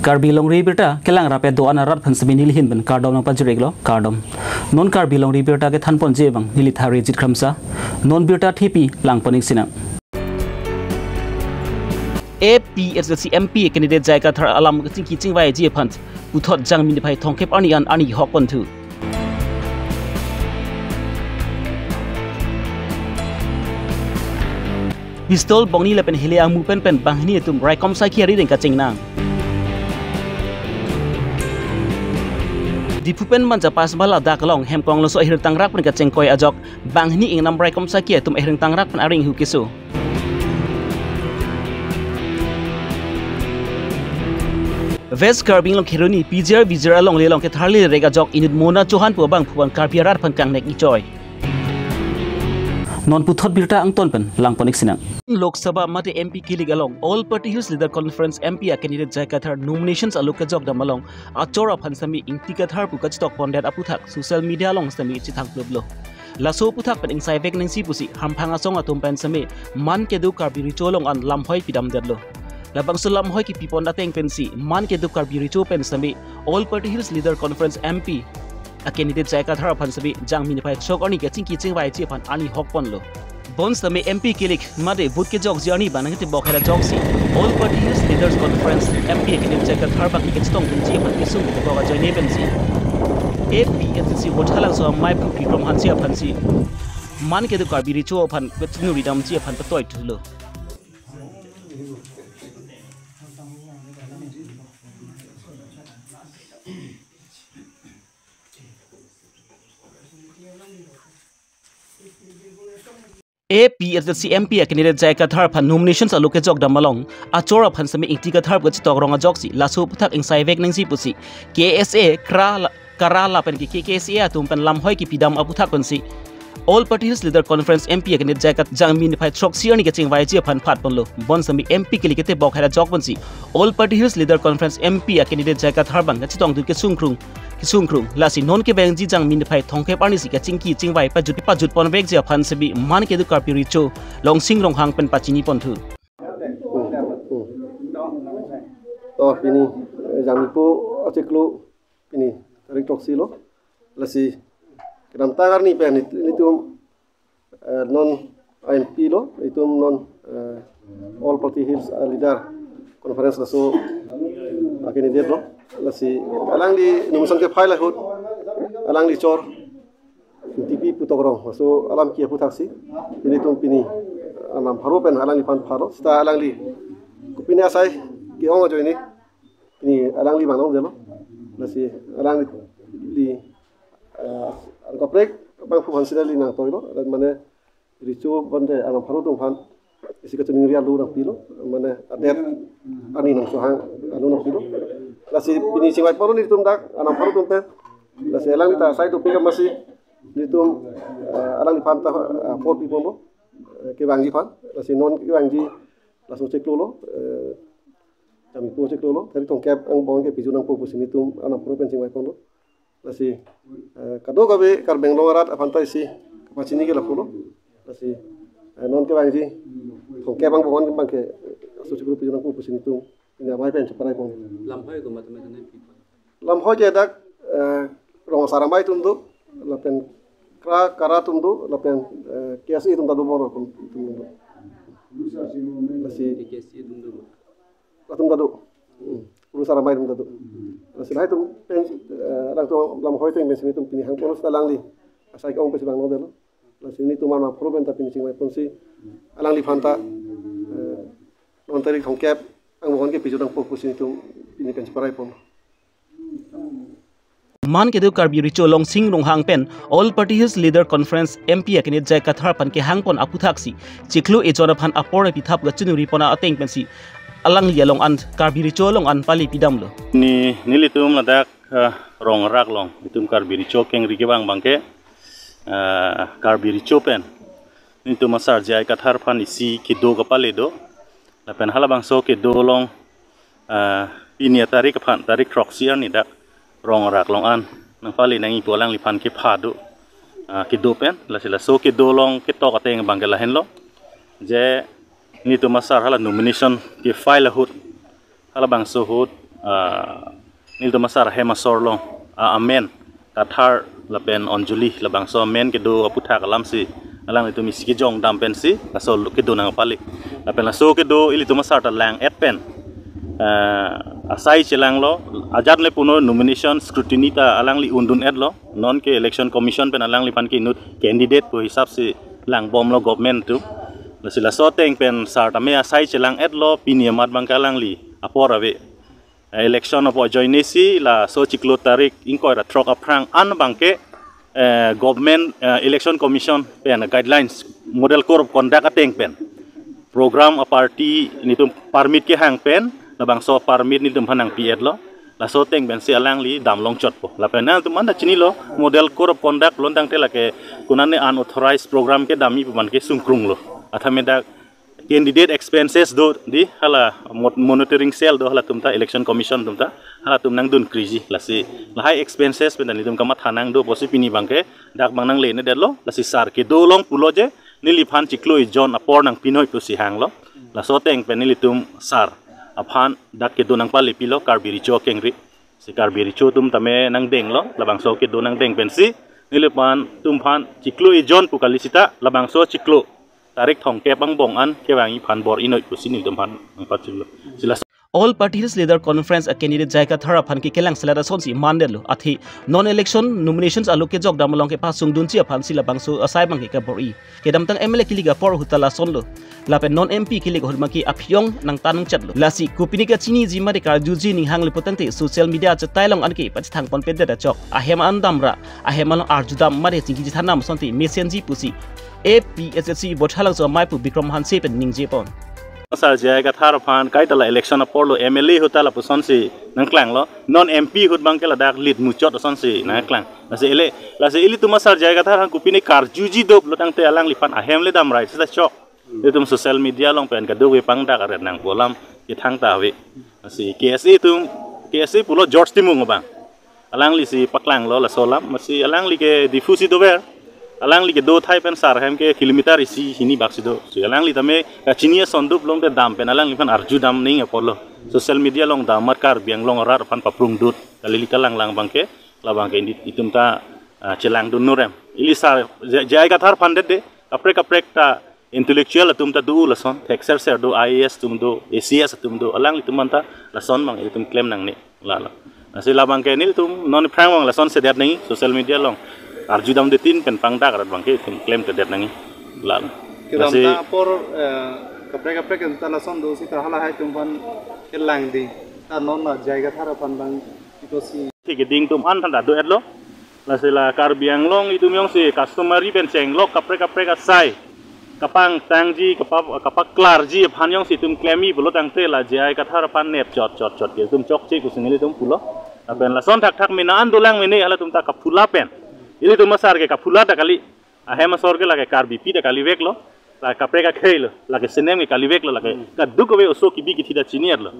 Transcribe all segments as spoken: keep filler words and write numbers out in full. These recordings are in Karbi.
Karbi Longri Abirta kelang rap-et do-an arat aphan semi neli ahin pen kardom nangpajir-iklo, kardom. Non Karbi Longri Abirta kethanponji abang neli Tharjit Kramsa. Non birta thepi langpon-ik sinang. A P H L D C M P candidate J I Kathar alam kachingki chingvaiji aphan puthot Jangmi niphai thomkep arni an arni hokponthu. Pistol bongni lapen hile amu pen pen banghini atum raikom saikhi ari deng kachingnang. Diphu pen Manjapash bala dak along hem konglongso ahir tangrak pen kachingkoi ajok banghini ingnam raikom saikhi atum ahir tangrak pen aring hu keso. West Karbi Anglong Kheroni P G R V G R along lelong ketharli rek ajok inut Mona Chauhan pu abangphu an Karbi arat aphan kangnek-ik choi. Non puthot birta angton pen langpon-ik sinang. Lok Sabha mate M P kilik along All Party Hills Leader Conference M P a candidate J I Kathar nominations alo kejok dam along achor aphan semi Ingti Kathar pu kachetokpondet aputhak social media along semi chethang klublo. Laso aputhak pen ingsaivek nangji pusi hamphang asong atum pen semi man kedo Karbi Recho along an lamhoi pidamdetlo. Labangso lamhoi kipipon ateng pensi man kedo Karbi Recho pen semi All Party Hills Leader Conference M P a candidate J I Kathar aphan semi Jangmi niphai throk arni kachingki chingvaiji aphan arni hokponlo. Bonsitame M P kilik mate vote kejokji arni abang nangketebok hera ajoksi All Party Hills Leaders Conference M P candidate J I Kathar abang kachetongdunji aphan kesung ketebok ajoine pensi A P H L D C vote halangso amei phu Bikram Hanse aphansi man kedo Karbi Recho aphan kachinuri damji aphan patoithulo. A P H L D C M P a candidate J I Kathar aphan nominations alo kejok dam along achor aphan semi Ingti Kathar pu kachetok rong ajoksi laso aputhak ingsaivek nangji pusi K S A kra la, kara lapen ke K K S A atum pen lamhoi kipidam aputhak pensi All Party Hills Leader Conference M P a candidate J I Kathar Jangmi niphai throksi arni kachingvaiji aphan phatponlo. Bonsitame M P kilik ketebok hera ajok pensi All Party Hills Leader Conference M P a candidate J I Kathar abang kachetongdun kesungkrung kesungkrung. Lasi non kevangji Jangmi niphai thomkep arnisi kachingki chingvai pajut pajutponvekji aphan semi man kedo Karbi Recho Longsing Ronghang pen pachiniponthu. To pini, eh, Jangmipo achiklo pini tarik throksi lo. Lasi kedamtang arni pen nit-, nitum, eh, non M P lo, itum non, eh, All Party Hills, eh, Leader Conference laso, eh, candidate lo. Lasi alangli nomination ke-file ahut alangli chor T P pu tok rong. Laso alam ke aphuthaksi nelitum pini, eh, alam pharo pen alangliphan pharo. Seta alangli kopine asai ke-ong ajoine pini alangli abang longdetlo. Lasi alangli, eh, kaprek abangphu aphan sila neli nangtoilo. Mane Recho bande alam pharo atum aphan isi kachiningri alo nangpilo, mane adet arni nangsohang alo nangpilo. Lasi pini chingvaiponlo nelitum dak alam pharo atum pen. Lasi alangli ta asai dopik amatsi nelitum, eh, alangliphan ta, eh, apor piponlo, eh, kevangji aphan. Lasi non kevangji laso achiklo lo, eh, Jangmipo achiklo lo, tarik thomkep angbong ke pijut nangpo pusi nelitum alam pharo pen chingvaiponlo. Lasi, eh, kadokave Karbi Anglong arat aphan ta isi kapachini ke lapulo. Lasi, eh, non kevangji thomkep angbong abangke laso achiklo pijut nangpo pusi nelitum pini amei pen cheparaipon. Lamhoi komat komat nangpipo? Lamhoi ke dak, eh, rong asar amei atum do, lapen kra kara atum do, lapen, eh, K S A atum ta do, bor atum do. Lasi K S A atum do. Atum ta do. Hmm. Kurusar amei atum ta do. Lasi lahai atum pen, eh, alangtum lamhoi ateng pensi nelitum pini hangpon seta alangli asai ke-ong pensi abang longdetlo. Lasi nelitum alam pharo pen ta pini chingvaiponsi alangliphan ta, eh, non tarik thomkep angbong ke pijut nangpo pusi nelitum pini pen cheparaipon. Man kedo Karbi Recho Longsing Ronghang pen All Party Hills Leader Conference M P a candidate J I Kathar aphan kehangpon aputhaksi chiklo ejon aphan apor pithap kachiningriponji ateng pensi alangli along an Karbi Recho along an pali pidamlo. Ni nelitum ladak, eh, rong rak along itum Karbi Recho kengri kevang abangke, eh, Karbi Recho pen nelitum asar J I Kathar aphan isi kedo kapale do. Lapen halabangso kedo along, ah, pini atarik aphan, tarik throksi arni dak rong rak along an nangpale nangji pu alangliphan kepha do, ah, kedo pen. Lasi laso kedo along ketok ateng abangke lahenlo. Je nelitum asar hala nomination ke-file ahut, halabangso ahut Ah, nelitum asar ahem asor along, ah, amen Kathar lapen Anjali labangso amen kedo aputhak alamsi alanglitum isi kejongdam pensi laso kedo nangpali. Lapen laso kedo ilitum asar ta lang-et pen, ah, asai chelanglo, ajat le puno nomination scrutiny ta alangli undun-etlo. Non ke Election Commission pen alangliphan ke inut candidate pu hisapsi langbomlo government atum. Lasi laso ateng pen sar tame asai chelang-etlo, pini amat abangke alangli apor ave. Eh, election apor ajoinesi laso chiklo tarik ingkoi ra throk aphrang an abangke, eh, government, eh, Election Commission pen guidelines, Model Code of Conduct ateng pen program a-party nelitum permit kehang pen labangso permit nelitum aphan nangpi-etlo. Laso ateng pensi alangli dam longchotpo. Lapen nangtum anta chinilo, Model Code of Conduct pulo tangte lake konane unauthorized program kedamji pu abangke sungkrunglo. Athame dak candidate expenses do dei, hala mo-, monitoring cell do, halatum ta Election Commission atum ta halatum nangdun kriji. Lasi lahai expenses pen ta nelitum kamatha nangdo pusi pini abangke dak abang nanglenedetlo. Lasi sar kedo along pulo je neliphan chiklo ijon apor nangpinoi pusi hanglo. Laso ateng pen nelitum sar aphan dak kedo nangpalipilo Karbi Recho akengri. Si Karbi Recho atum tame nangdenglo, labangso kedo nangdeng pensi neliphan atum aphan chiklo ijon pu kali sita labangso chiklo tarik thomkep angbong an kevangji aphan bor-inoi pusi nelitum aphan nangpachilo. Si la All Party Hills Leader Conference a candidate J I Kathar aphan ke kelang selat asonsi mandetlo. Athe non election nominations alo kejokdam along kepasungdunji aphansi labangso asai abangke kabor-i. Kedamtang M L A kilik apor ahut ta lasonlo. Lapen non M P kilik ahut abangke aphi-ong nangtan nangchetlo. Lasi kopine kachiniji mate karjuji ning hanglo putangte social media achetai along anke pachethang ponpedet achok. Ahem an damra, ahem along arjudam mate chingki chethandam asonte mesenji pusi A P H L C Bothalangso amei pu Bikram Hanse pen ningjepon. Sar J I Kathar aphan kaita la election aporlo M L A ahut ta lapusonsi nangklanglo. Non M P ahut abangke ladak lit muchot asonsi nangklang. Lasi ele, lasi ilitum asar J I Kathar aphan kopine karjuji doplo tangte alangliphan ahem le damrai sita chok. Ilitum social media along pen kadokave pangdak aret nangpo alam kethang ta ave. Lasi K S A atum, K S A pulo George Timung abang. Alanglisi paklanglo laso alam, lasi alangli ke Diphu si dover. Alangli kedo athai pen sar ahem ke kilometer isi hini bak si do. Si alangli tame kachini ason doplong te dam pen alangliphan arjudam ning aporlo. Social media along dam amat Karbi Anglong arat aphan paprung dut. Kali li kalanglang abangke, labangke indi itum ta, ah, chelangdun nurem. Ili sar J-, J I Kathar aphan det de, kaprek kaprek ta intellectual atum ta do lason, thekser ser do, I A S atum do, A C S atum do, alanglitum anta lason abang ilitum klem nangne. Lalo. Lasi labangke nelitum non aphrang abang lason sedet nangji, social media along arjudamdetin pen pangdak arat abangke itum klemtedet nangji. Lalo. Kedam lasi ta apor, eh, kaprek kaprek ta lason do sita halahai atum aphan kelang dei. Ta non la J I Kathar aphan abang ito si. Thik keding atum an than ta do-etlo. Lasi la Karbi Anglong itum jongsi customary pen chenglok kaprek kaprek asai kapangtangji, kapa-, kapaklarji aphan jongsi itum klemji pulo tangte la J I Kathar aphan nep chot chot chot ke itum chokche pusi nelitum pulo. Lapen lason thakthak mena an dolang mene halatum ta kaphula pen. Ilitum asar ke kaphula ta kali. Ahem asor ke lake Karbipi ta kaliveklo. La kaprek akhei lo, lake senem ke kaliveklo, lake kadokave oso kibi kithi ta chini-etlo.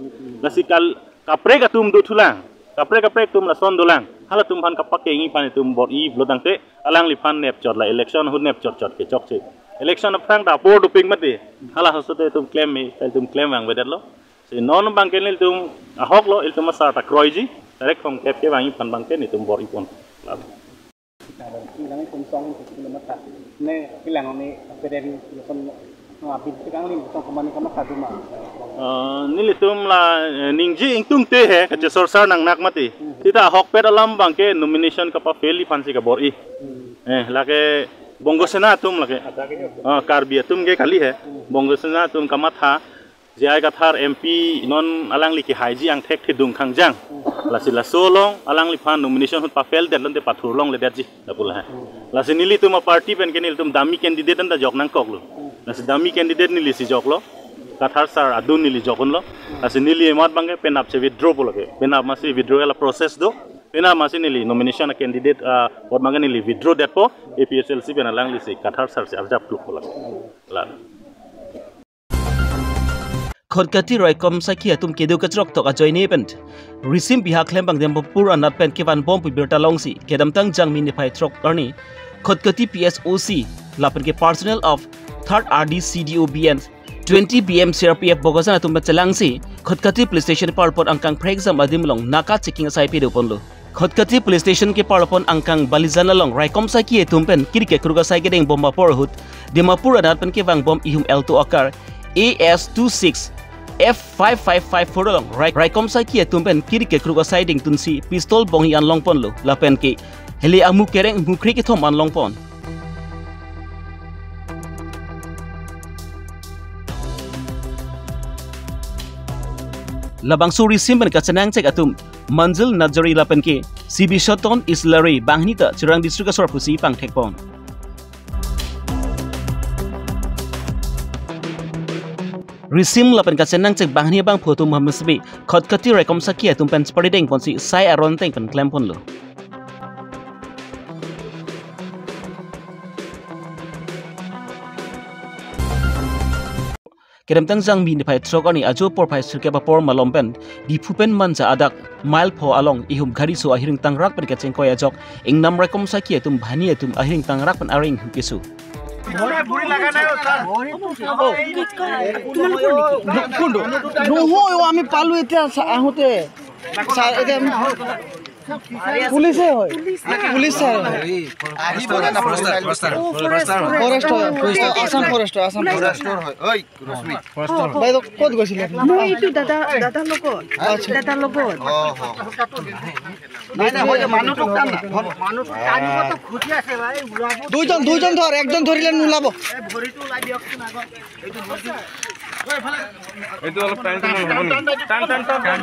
Lasi kal-, kaprek atum dothulang, kaprek kaprek atum lason dolang. Halatum aphan kapakengji aphan itum bor-i pulo tangte alangliphan nep chot la election ahut nep chot chot ke chokche. Election aphrang ta apor dopik mati. Hala ahut te itum klem me, itum klem vangvedetlo. Si non abangke nelitum ahoklo, ilitum asar ta kroiji. Tarik thomkep kevangji aphan abangke nelitum bor-ipon. Lalo. Ilang itum song itum itum matha. Ne ilang ne peden itum, ah, bin tikang lim itum kemani kamatha duma. Eh, nelitum la, eh, ningje ingtungte he, kachesorsar nangnak mati. Hmm. Sita ahokpet alam abangke nomination kapa-fail aphansi kabor-i. Hmm. Eh, lake Bongo Sena atum lake. Ada ke jo. Ah, Karbi atum ke kali he. Hmm. Bongo Sena atum kamatha. J I Kathar M P non alangli kehaiji angthek thedung khangjang. Lasi laso along alangliphan nomination ahut pa-fail det lonte pathur longledetji lapu la he. Lasi nelitum a-party pen ke nelitum dummy candidate anta jok nangkoklo. Lasi dummy candidate nelisi joklo. Kathar sar adun neli jok-unlo. Lasi neli emat abangke penap si withdraw po lake. Penap masi withdraw la process do. Penap masi neli nomination a-candidate, ah, vote abangke neli withdraw detpo. A P H L C pen alanglisi Kathar sar si arjap klukpo lake. La. Khatkhati raikom sakhi atum kedo kachrok tok ajoine pen risim bihak klembang Dimapur anat pen kevanbom pu birta longsi kedamtang Jangmi niphai throk arni Khatkhati P S O C lapen ke personnel of third R D C D O B and Twenty B M C R P F Bokajan atum pen chelangsi Khatkhati Police Station parlopon angkang phrekjam adim along naka checking asai pado ponlo. Khatkhati Police Station keparlopon angkang Balijan along raikom saki atum pen kiri kekruk asai kedeng bom apor ahut Dimapur anat pen kevang bom ihum Alto akar A S two six F five five five four along rai-, raikom saki atum pen kiri kekruk asai dengtunsi pistol bonghi an longponlo lapen ke hele amu kereng mukri kethom an longpon. Labangso risim pen kachenangchek atum Manjil Najari lapen ke C B Shoton Islari banghini ta Chirang District asor pusi pangthekpon. Risim lapen kachenangchek banghini abangphu atum hamesbi Khatkhati raikom saki atum pen chepari dengponsi sai aron ateng pen klemponlo. Kedamtang Jangmi niphai throk arni ajo porphai sirkep apor malom pen Diphu pen Manja adak mile pho along ihum gari so ahiring tangrak pen kachingkoi ajok ingnam raikom saki atum banghini atum ahiring tangrak pen areng hu keso. তোমালোকৰ নেকি? কোনটো? নহয়, আমি পালো এতিয়া চা-, আহোঁতে। চা-, এতিয়া আমি পুলিচে হয়। পুলিচ ছাৰ হয়। ফৰেষ্টৰ, ফৰেষ্টৰ, ফৰেষ্টৰ। ফৰেষ্ট হয়। আছাম ফৰেষ্ট হয়, আছাম ফৰেষ্ট। ফৰেষ্টৰ হয়। ঐ, ৰশ্মি। বাইদেউ, ক'ত গৈছিলে আপুনি? মই এইটো দাদা, দাদাৰ লগত। আচ্ছা। দাদাৰ লগত। অ, অ। নাই, নাই, হয়, মানুহটোক টান না। মানুহটোক টানিবতো খুজি আছে, ভাই, ওলাব। দুইজন, দুইজন ধৰ, একজন ধৰিলে নোলাব। এই ভৰিটো ওলাই দিয়কচোন আগত। এইটো অলপ টান টান হ'ব নেকি? টান, টান, টান, টান,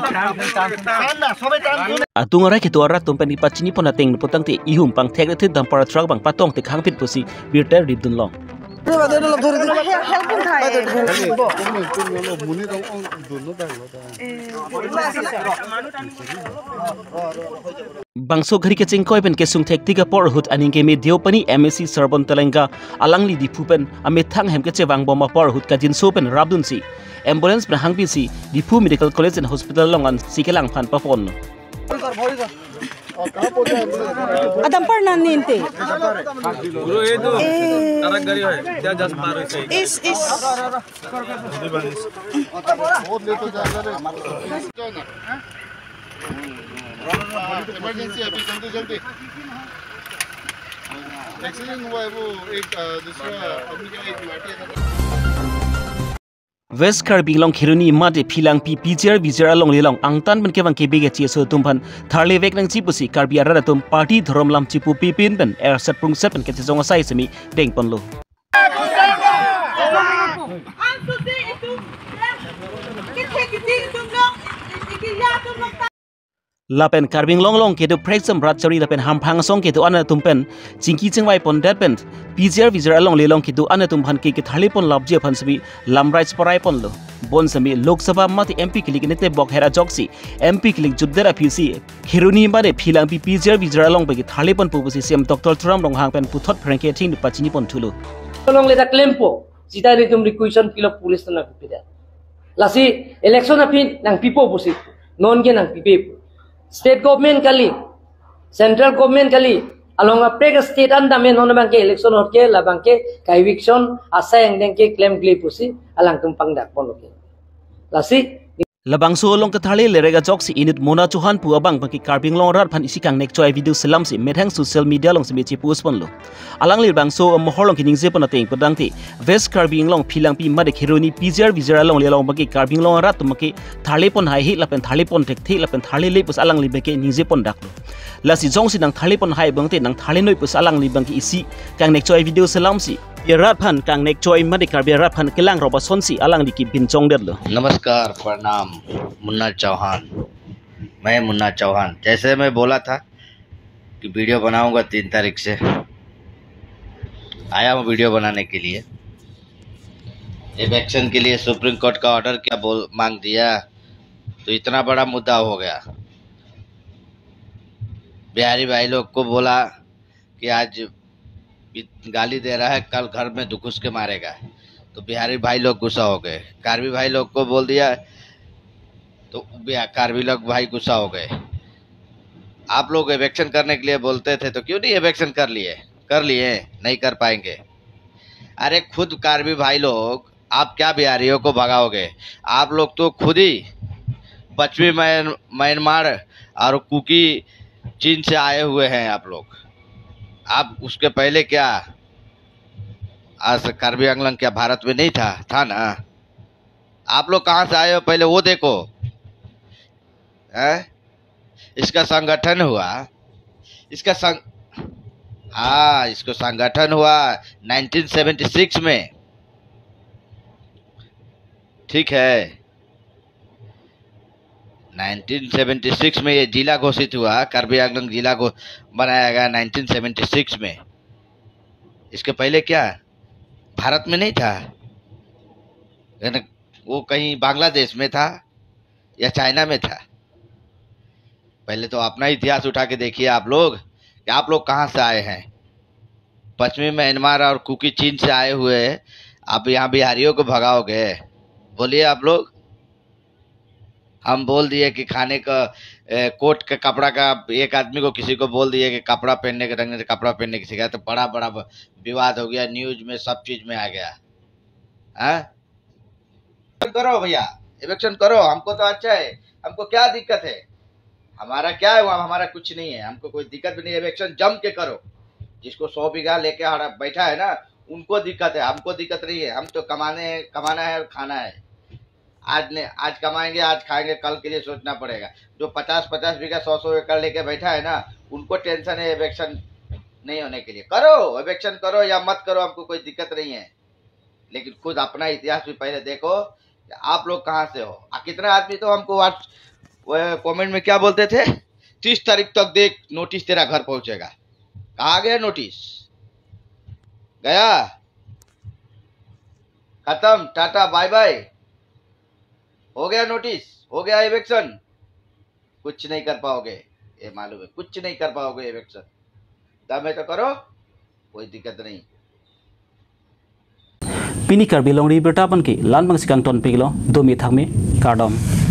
টান। টান না, সবে টান। Atung arai kedo arat atum pen ipachini pon ateng putangte ihum pangthek rethit dampar truck abang patong tekhang pit pusi birta ripdun long. Help, help kung khai. Bangso gari kachingkoi pen kesung thektik apor ahut aning keme Deopani M A C Sarbon Telenga alangli Diphu pen amethang hem kechevang bom apor ahut kajinso pen rapdunsi ambulance pen hangpisi Diphu Medical College and Hospital along ansi kelangphan papon. Adam parna ninte. Bro, ये तो ए। ट्रक गाड़ी है, क्या जस्ट मार रहे थे? इस, इस। बहुत लेट हो जाएगा रे। इमरजेंसी अभी, जल्दी, जल्दी। एक्सीडेंट हुआ है, वो एक, अ, दूसरा आदमी का एक लाठी है। West Karbi Anglong Kheroni mate Philangpi P G R V G R alongle along angtan pen kevang kebek achi aso atum aphan tharlevek nangji pusi Karbi arat atum party dhorom lam chipu pipin pen erset prungset pen kachesong asai semi dengponlo. Lapen Karbi Anglong along kedo phrekjam rat chari lapen hamphang asong kedo an atum pen chingki chingvai pondet pen P G R V G R alongle along kedo an atum aphan ke ketharli pon lapji aphan semi lamrai cheprai ponlo. Bonsemi Lok Sabha mate M P kilik nete bok her ajoksi M P kilik jutdet aphisi Kheroni mate Philangpi P G R V G R along pen ketharli ponpo pusi C M Doctor Tuliram Ronghang pen puthot pherangke thing pachini pon thulo. Alongle ta klempo. Sita netum requisition pilok police ta nangpipida. Lasi election aphi nangpipo pusi. Non ke nangpipe. State government kali, central government kali, along kaprek state an dam non abangke election ahut ke labangke ka-eviction asai angdeng ke klemkle pusi alangtum pangdak ponlo ke. Lasi Labangso along ketharli lerek ajoksi inut Mona Chauhan pu abang abangke Karbi Anglong arat aphan isi kangnek choi video selamsi methang social media along semi chipost ponlo. Alangli labangso amohor along keningje pon ateng putangte West Karbi Anglong Philangpi mate Kheroni P G R V G R alongle along abangke Karbi Anglong arat atum abangke tharli pon haihe lapen tharli pon thekthe lapen tharli le pusi alangli abangke ningje pondaklo. Lasi jongsi nangtharli pon hai abangte nangtharli noi pusi alangli abangke isi kangnek choi video selamsi Karbi arat aphan kangnek choi mate Karbi arat aphan kelang rop asonsi alangli kebin chongdetlo. नमस्कार, प्रणाम, मुन्ना चौहान। मैं मुन्ना चौहान। जैसे मैं बोला था कि वीडियो बनाऊंगा तीन तारीख से, आया हूँ वीडियो बनाने के लिए। इविक्शन के लिए सुप्रीम कोर्ट का ऑर्डर क्या बोल, मांग दिया, तो इतना बड़ा मुद्दा हो गया। बिहारी भाई लोग को बोला कि आज इत-, गाली दे रहा है, कल घर में घुस के मारेगा। तो बिहारी भाई लोग गुस्सा हो गए, कार्बी भाई लोग को बोल दिया, तो बिहा-, कार्बी लोग भाई गुस्सा हो गए। आप लोग इविक्शन करने के लिए बोलते थे, तो क्यों नहीं इविक्शन कर लिए? कर लिए, नहीं कर पाएंगे। अरे, खुद कार्बी भाई लोग आप क्या बिहारियों को भगाओगे? आप लोग तो खुद ही पश्चिमी म्यान-, म्यांमार और कुकी चीन से आए हुए हैं आप लोग। आप उसके पहले क्या, आज कार्बी आंगलोंग क्या भारत में नहीं था? था ना। आप लोग कहाँ से आए हो, पहले वो देखो। हैं? इसका संगठन हुआ, इसका संग-, हाँ, इसको संगठन हुआ नाइनटीन सेवेंटी सिक्स में, ठीक है। नाइनटीन सेवेंटी सिक्स में ये जिला घोषित हुआ, कार्बी आंगलोंग जिला को बनाया गया नाइनटीन सेवेंटी सिक्स में। इसके पहले क्या भारत में नहीं था? यानी वो कहीं बांग्लादेश में था या चाइना में था? पहले तो अपना इतिहास उठा के देखिए आप लोग, कि आप लोग कहाँ से आए हैं। पश्चिमी म्यांमार और कुकी चीन से आए हुए, आप यहाँ बिहारियों को भगाओगे? बोलिए आप लोग। हम बोल दिए कि खाने का, ए, कोट का कपड़ा का, एक आदमी को, किसी को बोल दिए कि कपड़ा पहनने के, ढंग से कपड़ा पहनने की सिखाए, तो बड़ा बड़ा ब-, विवाद हो गया, न्यूज में, सब चीज में आ गया। हाँ, करो भैया, इविक्शन करो, हमको तो अच्छा है, हमको क्या दिक्कत है? हमारा क्या है वहाँ, हमारा कुछ नहीं है, हमको कोई दिक्कत भी नहीं है। इविक्शन जम के करो। जिसको सौ बीघा लेके हड़ा बैठा है ना, उनको दिक्कत है, हमको दिक्कत नहीं है। हम तो कमाने, कमाना है और खाना है। आज ने, आज कमाएंगे, आज खाएंगे, कल के लिए सोचना पड़ेगा। जो पचास पचास बीघा, सौ सौ एकड़ लेके बैठा है ना, उनको टेंशन है इविक्शन नहीं होने के लिए। करो, इविक्शन करो या मत करो, हमको कोई दिक्कत नहीं है, लेकिन खुद अपना इतिहास भी पहले देखो कि आप लोग कहाँ से हो। आ, कितना आदमी तो हमको व्हाट्स-, वो कमेंट में क्या बोलते थे, "तीस तारीख तक देख, नोटिस तेरा घर पहुंचेगा।" कहाँ गया नोटिस? गया? खत्म, टाटा बाय बाय। हो गया नोटिस, हो गया इविक्शन। कुछ नहीं कर पाओगे, ये मालूम है, कुछ नहीं कर पाओगे इविक्शन। दम है तो करो, कोई दिक्कत नहीं। Pini Karbi Longri Abirta pen ke la-an abang si kangton pik lo, domi thakmi, kardom.